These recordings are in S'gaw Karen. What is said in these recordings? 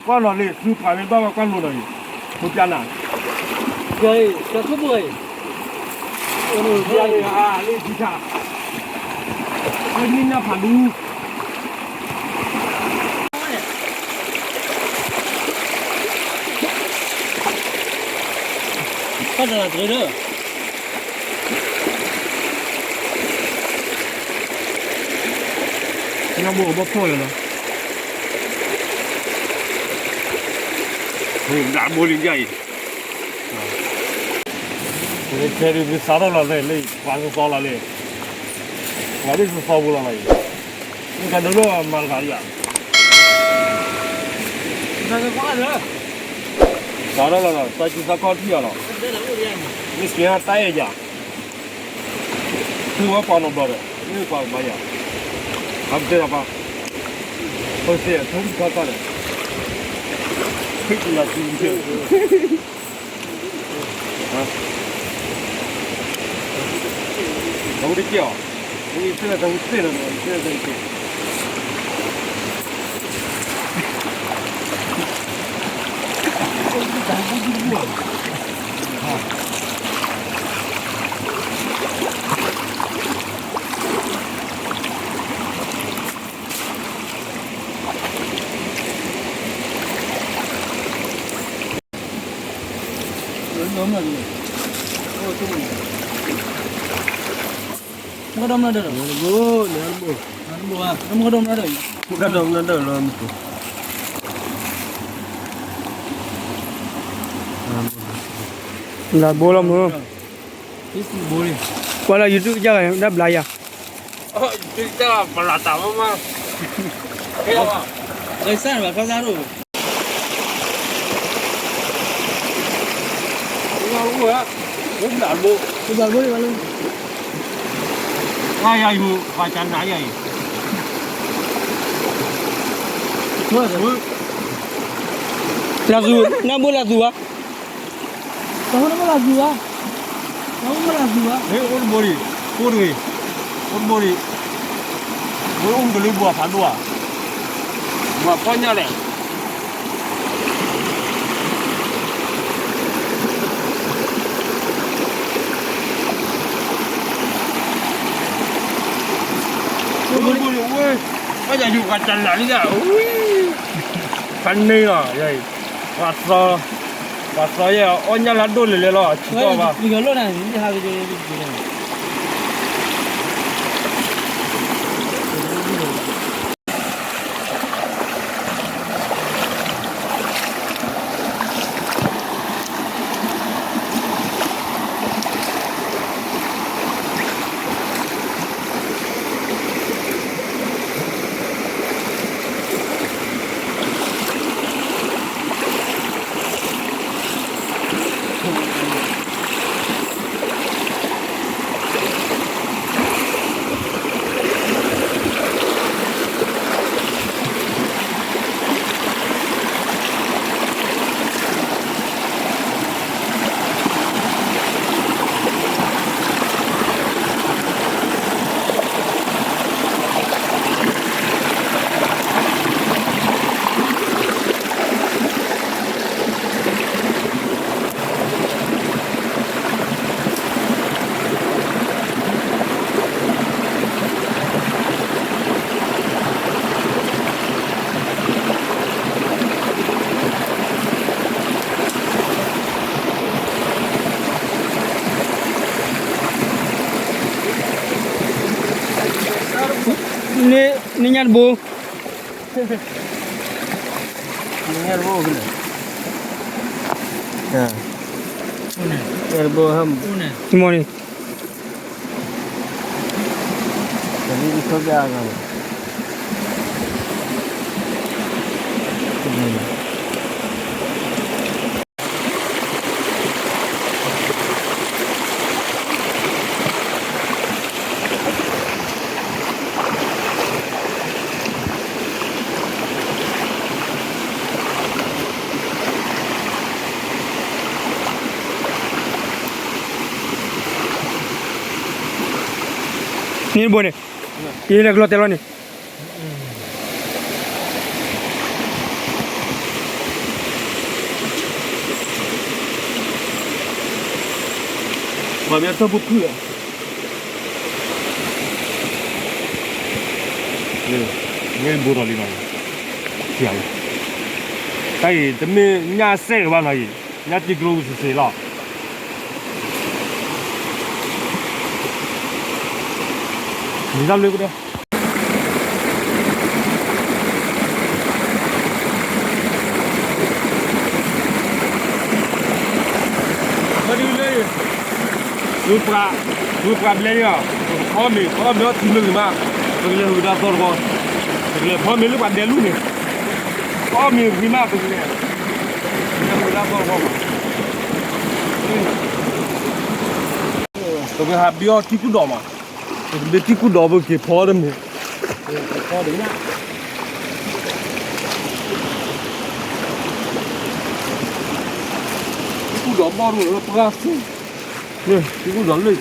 ကွၢ်နီၤလံ သုပှၤမ့ၢ်ဘၣ်ဝဲကွၢ်လိၤနီၤအံၤ, ဖိပျၢ်နၤ, ယၤအံၤ ယၤခိၣ်ဘိအံၤ, ယၤအံၤ လံထံထါ, အနံၣ်နၢ်ဖးဒူ တၢ်တရၤတရၤဒီး နဘိဘီဖီၣ်ယၤလီၤ, ဘျးဘိလံယၤအံၤ, ခဲဒုးမ့ၢ်စးထီၣ်လီၤသ့ၣ်လံ ပှၤစီစီလီၤလံ, ပှၤဒ်စီစီပူၤလီၤလီၤအံၤ, မ့ၢ်ကဒိၣ်ဒိၣ်မၤတဂၤယၤ, စးထီၣ်လီၤလီၤ သးကံသးခီထံၣ်ယၤလီၤ, မ့ၢ်ကဲတၢ်အဲၣ်ယၤ သုဝဲပှၤနီတဘျီဒီး မ့ၢ်ပှၤကဘၣ်ယၤ, အကတဲလီၤပှၤ, ပသ့ၣ်အထီၣ်ထီၣ်တၢ်ဒီး, ခိၣ်ကလၤသံ, တဝူတက့ၢ်အီၤ, ဝံသ့ၣ်လၢတဝူသ့ၣ်လီၤ, ဝံသ့ၣ်လၢတဝူသ့ၣ် မုၢ်ကဒိၣ်မနုၤဒၣ်လဲၣ်, မုၢ်ကဒိၣ်မနုၤဒၣ်လဲၣ်, မုၢ်ကဒိၣ်မနုၤဒၣ်လဲၣ်, ဘျးဘိလီၤမုၢ်, ကွၢ်လၢ YouTube ကဒၣ်ဘျါယၤ, ပလၤတၢ်မးမး, ကစၢ်ဘၣ်ခီစၢ်ဒိၣ် ဘျးဘိ, ဘျးဘိလံဘၣ်လၢ, ယၤယၤယၤ ပှၤကနၤယၤအံၤ, လၢသူ, နဘိလၢသူဧါ, တၢ်ဖိနဘိလၢသူဧါ, တၢ်ဖိနဘိလၢသူဧါ, မ့ၢ်အိၣ်တဘိလံ, အိၣ်တဂ့ၤ, အိၣ်တဘိလံ, မ့ၢ်အိၣ်မုၢ်ကလံဘှၤဖးဒိၣ်ဧါ, ဘှၤဖီၣ်ညၣ်လဲၣ် ဝဲ, ပှၤယၤယူၤပှၤကနၤလံယၤ, ဖးန့ၢ်လီၤ, ပှၤသီ, ပှၤသီယဲၢ် အီၣ်ညၣ်လၢအဒိၣ်လဲၣ်လဲၣ်လီၤ ဆံးကီၢ်ဘၣ် န့ၣ်ညါတဘိ, န့ၣ်ညါတဘိ, ညါတဘိဟဲ, မ့ၢ်န့ၣ် န့ၣ်တဘိန့ၣ်, ယလဲၤကလီတဲလီၤန့ၣ်, ပှၤမ့ၢ်အထီၣ်ဖိခုၣ်လီၤ, မ့ၢ်ဘိးထီၣ်လံနီၤ, တၢ်အံၤ တမ့ၢ်ညၣ်စဲၣ်ကဘၣ်နီၤအံၤ, ညၣ်တံကျိစ့ၢ်စ့ၢ်လီၤ, မံၤတၢ်လၢကဒီး ဖဲဒုလၢ ဝ့ၢ်ပှၢ်, ဝ့ၢ်ပှၢ်ဘျဲၣ်န့ၣ်လီၤ, ပကဖီမ့ၤ ပအီၣ်မ့ၤအီထံလၢဂ့ၤမး, ပကလဲၤဟူးကဒါသီတဘီ, ပကလဲၤဖီမ့ၤလၢပှၤဒဲးလူၢ်န့ၣ်, ပအီၣ်မ့ၤဂ့ၤမး ပကလဲၤ, ပကလဲၤဟူးကဒါသီတဘီမး, ပကဟးဘ့အီၣ်ထံကူၣ်ဒီးမး, ပကဘ့ထံကူၣ်ဒီးပက့ၤဖီတမ့ၤ ထံကူၣ်ဒီးဘီၣ်ဒိၣ်လၢပှၢ်ဆူၣ်, ထံကူၣ်ဒီးလၢ အိၣ်ဘှံးလံနီၤ,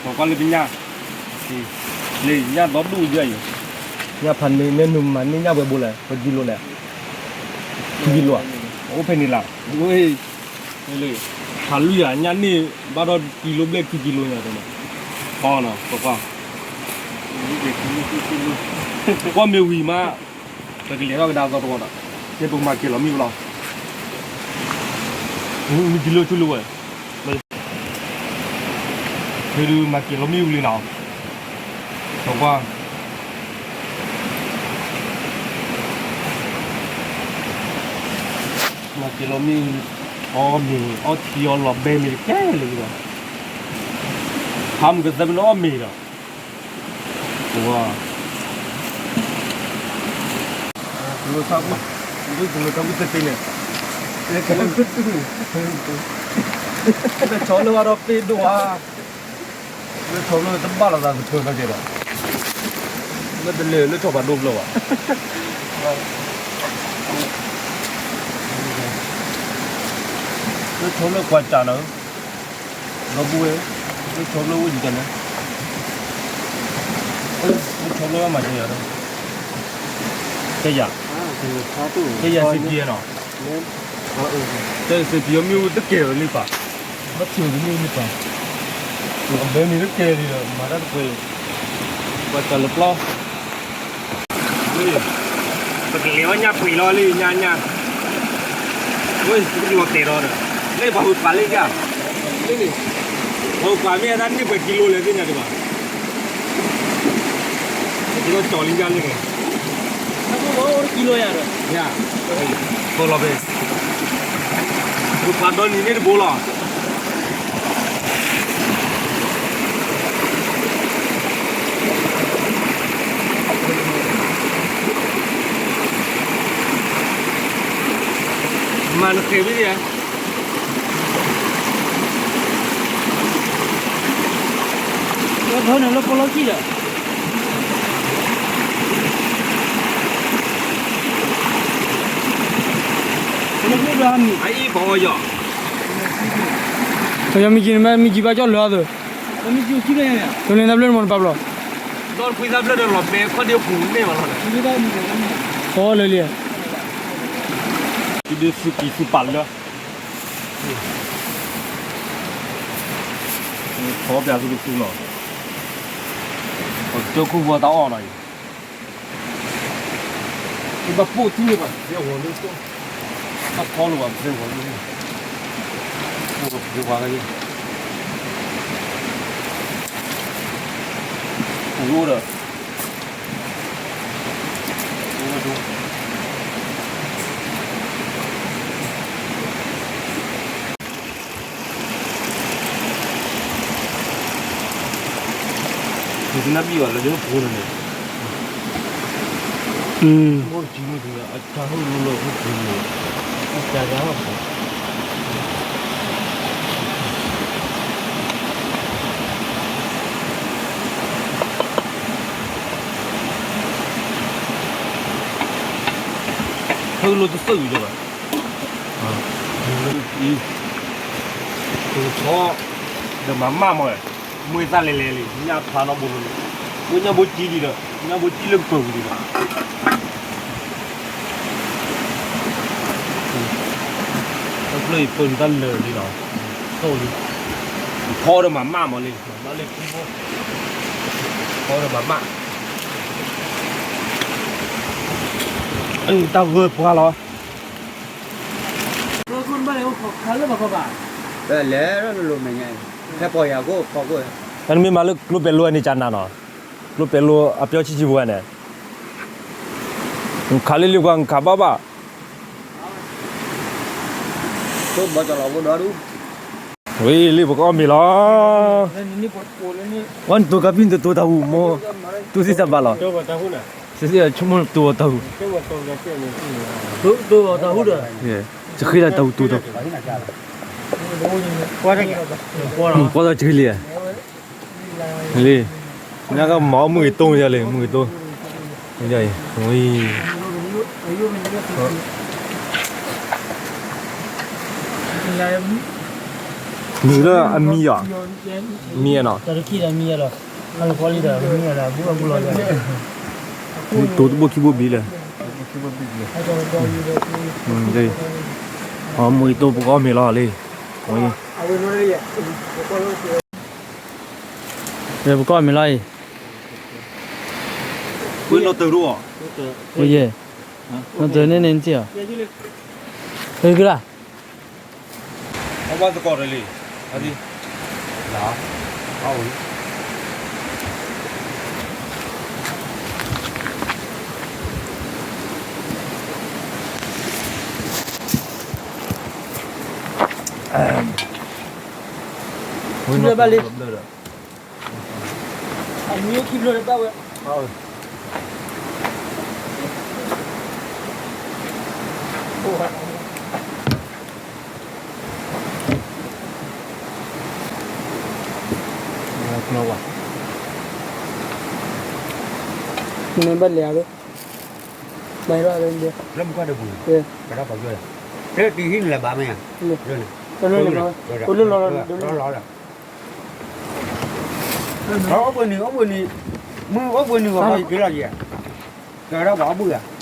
ပကွၢ်လၢပညၣ်, လၢညၣ်ဒီဒူၣ်ယဲအံၤ, ညၣ်ဖးန့ၢ် မ့ၢ်နုာ်မၤန့ၢ်ညၣ်ပှဲၤဘိလဲၣ် ပကံလိလဲၣ်, ခံကံလိဧါ, အိၣ်ဖဲန့ၣ်လီၤ, ဟးလွံၢ်ယၤ ညၣ်န့ၢ်ဘၣ်ဒီးကံလိဘျဲၣ်ခံကံလိညါ, ပကွၢ်, ကွၢ်မ့ၢ်ဝံၤမး ပကလဲၤထီၣ်ကဒါသီတဝီဒီး, ယဲပကမၤက့ၤလီၤမံဝဲလီၤ, မံကံလိဆူလၢဝဲ, ဖဲဒုးမၤက့ၤလီၤမံဝံၤလံနီၤ, ပကွၢ်, မၤက့ၤလီၤမံ, အီၣ်မ့ၤ အီၣ်ထံအီလီၤဘဲမ့ၤတကဲလၢၤလီၤ, ဖးမုၢ်ကသၢမ့ၢ်နအီၣ်မ့ၤဒီး ဝါ, ကလိၤထီၣ်, ကလိၤထီၣ်ကသ့န့ၣ်, လၢဆီလၢဝဲဒီးပ့ၢ်ဒိၣ်ဧါ, လၢဆီလၢတဘၣ်လိာ်သးသပၢၤနီတဂၤဒီး, လၢတလဲၤလၢထီၣ်ပှၤဒိၣ်ဖျၢၣ်ဘၣ်, လၢဆီလၢကွၢ်စၢ်နီၤ ဒီပုၢ်ဝဲၢ်, လၢဆီဖျိဝဲယကလဲၣ်, လၢဆီဖျိဝဲမၤကဲယၤ, ကဲယၤ, ကဲယၤစ့ပံနီၤ, ကဲစ့ပံအမ့ၣ်အူတကဲဝဲလံပၢ်, ဘၣ်ထံၣ်ဝဲကမ့ၣ်အူလံပၢ်, အဘဲမ့ၢ်တကဲလံဒီး မၤတၢ်တပှဲၤ, ပှၤကၢ်လၢပျီ ပကလဲၤဝဲညၣ်ပှ့ၤလီၤလံ ညၣ်ညၣ်, ဝဲလီၤတဲာ်ဒီးဒီး, လၢပှၤဟူးပှၤလၢယၤ, ပှၤဟူးပှၤမ့ၢ်အသးန့ၢ်ပှဲၤကံလိလဲၣ်သ့ၣ်ညါဒံးဘၣ်, ပကလီၤကၠီလံယၤလံန့ၣ်, ကံလိယၤ, ပလီၤဖဲ, ဟူးပှၤဒီနံၤန့ၣ်တဘိလီၤ. မၤနဃဲၤဘၣ်ယၤ, လၢဖီန့ၣ်လၢပလီၢ်ခံဒီး, အံၤပအီယီၤ, ပယီၤမံၤကံၤန့ၣ် မ့ၢ်မံၤကံၤဘၣ်ကၠီၣ်လၢအသိး, တလၢတၢ်ဘျၢၣ်မ့ၢ်တပာ်ဘျီ, ဒီးတဖှံသးဘျၢၣ်ဒီးလီၤဘဲခီၣ်ဒ့ပူၤန့ၣ်ဘၣ်လီၤ, အီလၢလံ, ဒုးသုးကံၢ်သုးပာ်လၢ, ထီၣ်ပျးသုကသူလီၤ, ပကတၢၢ်ခိၣ်ဝီတၢ်အီၣ်နီၤအံၤ, ဘၣ်ပိၢ်ထံၣ်န့ၣ်ဘၣ် ဖဲဂီၤလၢ, ဘၣ်ဖီလၢၤဘၣ် ဖဲဂီၤလၢ, ဖဲဂီၤလၢ, ပအိၣ်ဒီး နဘံၣ်အီၤလၢဖိန့ၣ်, အတၢ်ဟိၣ်လီၤလီၤဖိန့ၣ်, အတၢ်ယၤလီၤဖိ, ဖၢလိတစၢၢ်ကဘၣ်, ထီဒီးမၤမၣ်မး, မွဲသၣ်လဲၤလဲၤလံ, ညၣ်ဖျါနီတဘိလီၤ, မ့ၢ်ညၣ်ဘိကံဒံးဒီး, ညၣ်ဘိကံလၢကပၢၤပူၤဒံးဒီး, တဖျၢၣ်အံၤပၢနုာ်တၢ်လၢာ်လံလီၤ, ထီဒီးမၤမၣ်မးလံ, မၤမၣ်လၢခံဘိ, ထီဒီးမၤမၣ်, အတၢ်ဂၢၢ်ပှၢ်လီၤ. လဲၤလၢလိၤလိၤမဲာ်ညါ, ဖဲပီၢ်ယၤကိၣ်ဖီခိၣ်, တၢ်နမ့ၢ်မၤလၢကျိပဲၤလိန့ၣ်ကနၤနီၤ, ကျိပဲၤလိအပျီဆံးဆံးပဝဲန့ၣ်, နခးလံလံပှၤနခးဘၣ်ဘၣ်, သိဘီကလီၤဖိဒီဒူၣ်, ဝံၤလံပကအီၣ်မ့ၤလီၤ. ဝဲနတိၤကါပံၣ်နတတိၤတၢ်ဟူမိၢ်, တူၢ်သံတၢ်ဘၣ်လီၤ, ဆိကမိၣ်နတိၤတၢ်ဟူ, တဃ့လၢတၢ်ဟူတိၤတၢ်ဟူ, ကွၢ်တၢ်ကဃ့လံ, လံ, ညါကမၤအီၣ်မုၢ်ဂ့ၤတိၢ်ယၤလံ မုၢ်ဂ့ၤတိၢ်, ဝံၤ မံၤလၢအမံၤအီၤ, မံၤနီၤ, တိၤတဘိခံဘိဘံလဲၣ်, အီၣ်မုၢ်ဂ့ၤတိၢ်ပကအီၣ်မ့ၤလီၤလံ, ပကအီၣ်မ့ၤလီၤအံၤ, ဝဲနီၣ်တၢၤဒိၣ်, ဝဲယဲ, နီၣ်တၢၤန့ၣ်န့ၣ်နထံၣ်အီၤ, ဝဲကလၢ် အဘၣ်သကိးတလံ, အဒံ, လၢ, အဝံၤ ဝံၤဘၣ်လံ, အမံၤခံဖျၢၣ်တဘၣ်ဝဲ, မ့ၢ်ဘၣ်လဲၤအါ, ဘၣ်ဟဲထီၣ်လၢ, လၢမုၢ်ကွၢ်တပူၤ, ကထီၣ်ပှၤကၠီယၤ, တၢ်တံၤဟံၣ်န့ၣ်လၢဘၣ်မ့ၢ်ဧါ, လၢ, လၢလီၤ, လၢလီၤ, အိၣ်ဘှံးနံၤ, အိၣ်ဘှံးနံၤ, မုၢ်အိၣ်ဘှံးနံၤဂီၤခီယက့ၤလီၤယဲ, ကဲထီၣ်ပှၤအိၣ်ဘှံးဧါ, အိၣ်ဘှံးနံၤ, ဟဲထီၣ်လၢလီခီန့ၣ်, လၢလီၢ်ဖဲတံၢ်လီၤ, အိၣ်ဘှံးနံၤ, ယက့ၤလီၤလီၤ အိၣ်ဘှံးနံၤဟးလီၤ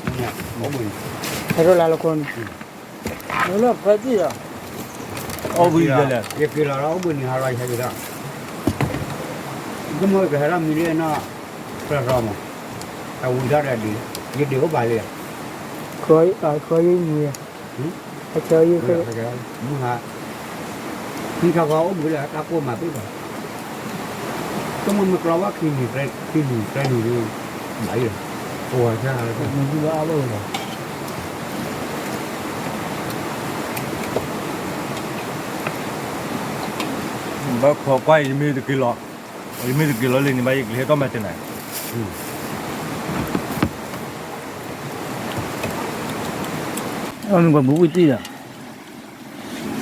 ယဟဲက့ၤလီၤ, ကမ့ၢ်ကဟဲထီၣ်မံၤလၢနီၢ်, ဖြၢၣ်ရီမး, အဝံၤထီၣ်ဒီးဒံး, ယဒံးအိၣ်ပာ်လံဧါ, ခီယမံၤ မုၢ်ဟါ, မုၢ်ဟါ, မုၢ်ထီၣ်ဃီအိၣ်ဘှံးလၢတၢ်ကိၢ်မၤပ့ၢ်ဘၣ်, ကမ့ၢ်မ့ၢ်ကျီဝဲခံနံၤ, ခံနံၤသၢနံၤဒီး, ဘၣ်အံၤလီၤ, ပဝဲဆၢ, မုၢ်ဘၣ်အါဘၣ်လီၤ, ဘၣ်ခိးကွၢ်အံၤ ယမ့ၢ်တက့ၤလီၤ, ယမ့ၢ်တက့ၤလီၤလံန့ၣ်ဘၣ် ယကလဲၤဟဲတီၢ်မၤတနၤ, အမ့ၢ်ပှၤဘူးဝံၣ်တံၢ်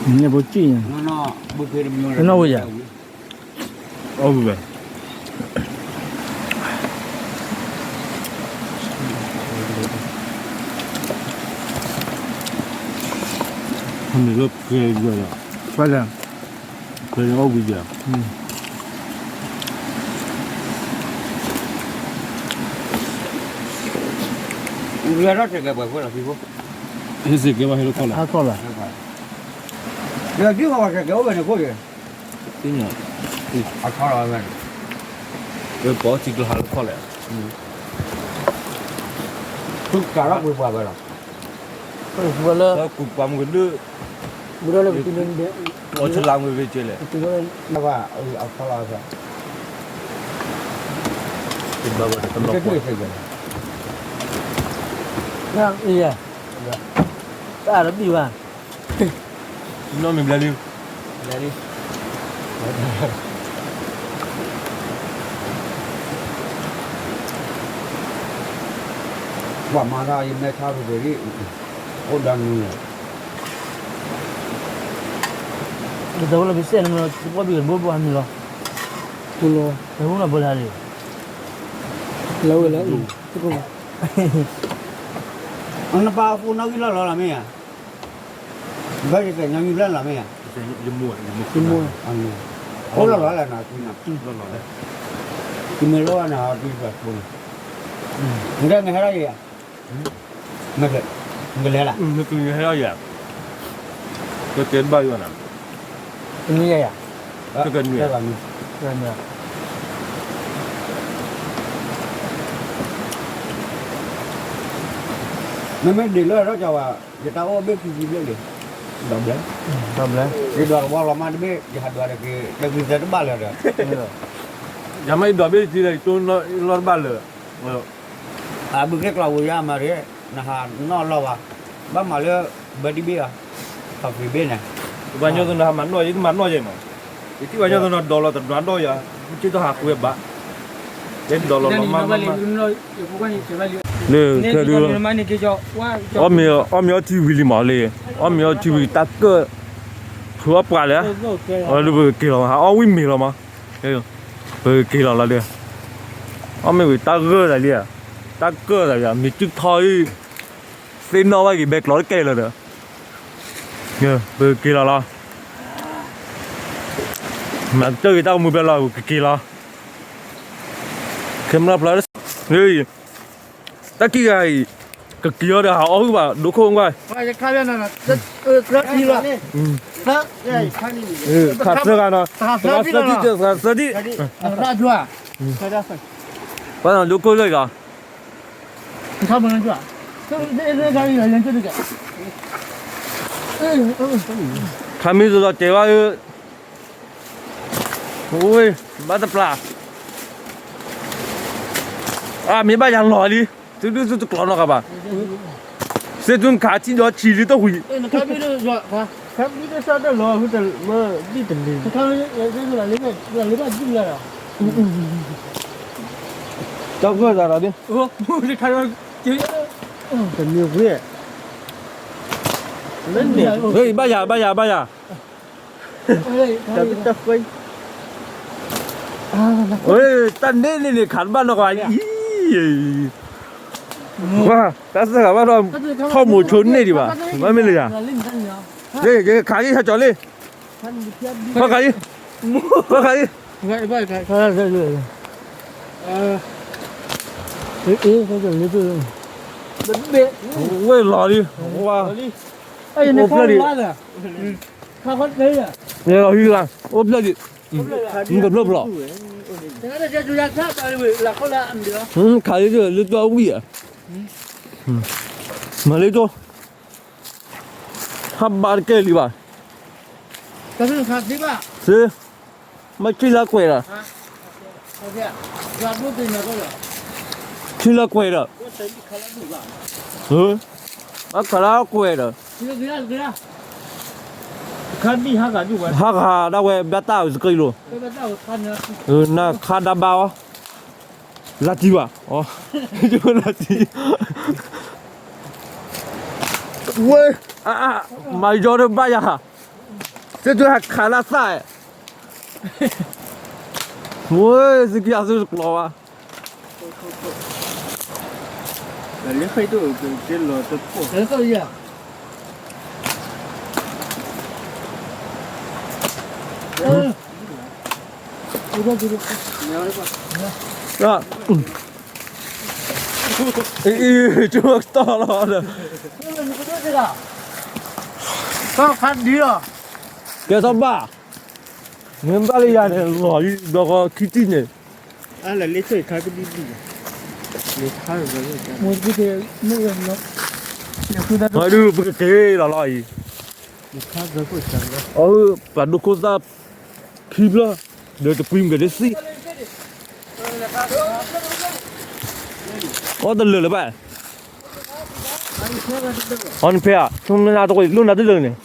ဒီး, မ့ၢ်ဘူးတံၢ်, နီၢ်ဝဲယၤ, အီၣ်ဝံၤဝဲ, မ့ၢ်လၢဖဲယၤ, ဖဲယၤအီၣ်ဝံၤယၤ, ဝဲထီၣ်တကဲပှၤဖိလီၤဖံဖိ, ဟဲစ့ၢ်ကီးဘၣ်ဟဲလၢခီၣ်လီၤ, ဟဲခီၣ်လီၤ, ဒီးဒ်ဝဲတကဲအိၣ်ဝဲန့ၣ်ခိၣ်ယဲ, သ့ၣ်ညါ, အခီၣ်လီၤဝဲ, ဝဲပိာ်ထံကျိဟးလၢခီၣ်လဲၣ်, သူကးထီၣ်ကွံာ်ပှၤဝဲလီၤ, လၢကူးပှၤမုၢ်ကဒု, ဘူဒီလၢကတုၤလၢ, လီၤဆလါမုၢ်ဝဲကဲလဲၣ်, ဘၣ်ဘၣ်အခီၣ်လီၤ, ကဲ, တၢ်အရဘံၣ်ဘၣ်, နီၢ်မ့ၢ်ဘျါလံ, ဘျါလံ, ပှၤမၤတၢ်ယမဲထါပူၤပ့ၤဒ်, အိၣ်ဒီနံၤ, တဝဲလၢပစဲးန့ၣ်မ့ၢ်လီၤ သပှၢ်ဘံၣ်ကဘိဘိဟးမံၤလီၤ, ပူၤလီၤ, တဟူနီၢ်ဘိလၢဟးလံ, လၢဝဲလၢအံၤ, သကိးမး, နပၢ်အဖိနီၣ်ဂံၢ်လီၢ်လီၤလီၤမ့ၢ်ဧါ, ဘၣ်ယသ့ၣ်ညါမံၤဖျၢၣ်လီၤမ့ၢ်ဧါ, ယမိၢ်, ယမိၢ်, အိၣ်လီၢ်လီၤလၢနၤ, ကမ့ၢ်လီၤနၤ, နကဟဲထီၣ်ယၤ, နကလဲၤလၢ, နကဟဲထီၣ်ယၤ, ကတဲဘၣ်ယွၤနၤ, ကနွံယၤယၤ, ကနွံယၤ မ့မ့ၢ်ဒ်လၢထီၣ်ကၠီဝဲ, ယတၢ်အိၣ်ဘ့ၣ်ခံဆံဘျဲၣ်လံ, ဒီးဘျဲၣ်, ဒီးဘျဲၣ်, ယဒွးတဝီလီၤမးတဘ့ၣ်, ယဟးဒွးတက့ၤ, တက့ၤသဲတဘၣ်လၢၤဒီး, ယမ့ၢ်ဒွးဘ့ၣ်တဆံလၢ ယတိၢ်လီၢ်တဘၣ်လၢၤ, အဘုကဲကျီဝဲယၤမၤရ့, နဟးနီၣ်လီၤဘၣ်, ဘၣ်မၤလၢ, ဘၢတဘ့ၣ်ဧါ, ခီဖံးဘ့ၣ်န့ၣ်, ပှၤညီသနမၤနီၣ်ယဲ တမၤနီၣ်ယဲမး, ယထံၣ်ပှၤညီသနဒီးလီၤတဒွးဒီးယၤ, ယထံၣ်တၢ်ဟးကွဲးဘၣ်, ယဲဒီးလီၤလီၤမးမးမး, လၢခဲဒု အီၣ်မ့ၤအီထံဝံၤလံမးလံ, အီၣ်မ့ၤအီထံဝံၤတၢ်ကၢၣ်, ဖုအီၣ်ပှၤလဲၣ်, အီၣ်ဒုပက့ၤလီၤမး, အီၣ်ဝံၣ်မ့ၤလီၤမး, ပက့ၤလီၤလီၤဒီး, အီၣ်မ့ၤဝံၤတၢ်ဂၢၢ်သးလံ, တၢ်ကၢၣ်သးလံ, မ့ၢ်တုၢ်ထီအံၤ, သ့ၣ်နီၣ်ဘၣ်က့ၤဘဲကျီတကဲလၢၤဒီး, ပက့ၤလီၤလီၤ, မၤကတၢၢ်က့ၤတၢ်ကမူၤဖျဲးလီၤ ပကက့ၤလီၤ, camera ဖျါ တၢ်ခံဂၤအံၤ, ကက့ၤအီၤဒီးဟးအီၣ်ဟုၣ်ဘၣ် ဒိခိၣ်ဝဲ, ခးသၢဂၤနီၤ, သၢဒံၣ်, သၢဒံၣ်, ပှၤနီၤဒိခိၣ်လၢအံၤလီၤ, ခးမ့ၢ်သဒီးတဲဘၣ်, ဝ့ၢ်, ဘၣ်တပျၢ်, အမ့ၢ်ဘၣ်ယၤလီၤလံ, သုဒုသုတကျီနီတဂၤဘၣ်, စ့ၢ်သုနခးထံၣ်ဒီးဆံးလံတဝံၤ, တၢ်ဂၢၢ်သးဒီး, တမ့ၢ်ဝ့ၢ်, ဘၣ်ယၤ ဘၣ်ယၤ ဘၣ်ယၤ, တၢ်န့ၣ်န့ၣ်န့ၣ် ခးတဘၣ်နီတဂၤအံၤ, တၢ်စၢဃာ်ဘၣ်ဒီး, ထီၣ်မိၤဆိန့ၢ်ဒံးဘၣ်, မ့မ့ၢ်လၢယၤ, ယခးက့ၤဟဲကၠီၤလံ, ဖီခးအံၤ, ဖီခးအံၤ, ဝ့ၢ်လီၤလံ, ဝါ, အိၣ်ဖျဲၣ်ဒံး, လီၤဟံးလၢ, အိၣ်ဖျဲၣ်ဒံး, မ့ၢ်ကဖျိဖျိ, ခးလံလၢတွၢ်ဝံၣ်ဧါ, မၤလၢကၠိ, ဟးဘၣ်တကဲလံဘၣ်, စ့, မ့ၢ်ထံလၢကွဲးဒီး, ထံလၢကွဲးဒီး, ဘၣ်ခးလၢကွဲးဒီး, ဟးဂၤဒၣ်ဝဲဘၣ်တၢ်အုးစကံလိၤ, နခးဒၣ်ဘၣ်အီၤ, လၢတံၢ်ဘၣ်, လၢတံၢ်, ဝဲ, မၤယီၤဒီးဘၣ်ယၤ, စ့ၢ်တုၤဟးခးလၢသၣ်, ဝဲ, စကံအသုတကျီၤဘၣ်, အံၤ, ကဲထီၣ်ဘၣ်, မ့ၢ်ဘၣ်လၢယၤန့ၣ် လီၤအံၤ ဒီးကီခံထံၣ်န့ၣ်, ဒုးပကက့ၤလီၤလီၤအံၤ, ပှၤဒိခိၣ်သၣ်ခံဖျၢၣ်, ဒီးတပှံၤမ့ၢ်ကဒဲသံ, အီၣ်တလၢာ်လၢၤဘၣ်, အီနဖဲဧါ, ဆိနနၤတကွီၤလိၣ်နၤတလၢာ်န့ၣ်,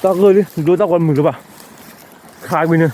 တၢ်ဂၢၢ်လံ ဒိတၢ်ကွီၤမုာ်လၢၤဘၣ်, ခးကွံာ်န့ၣ်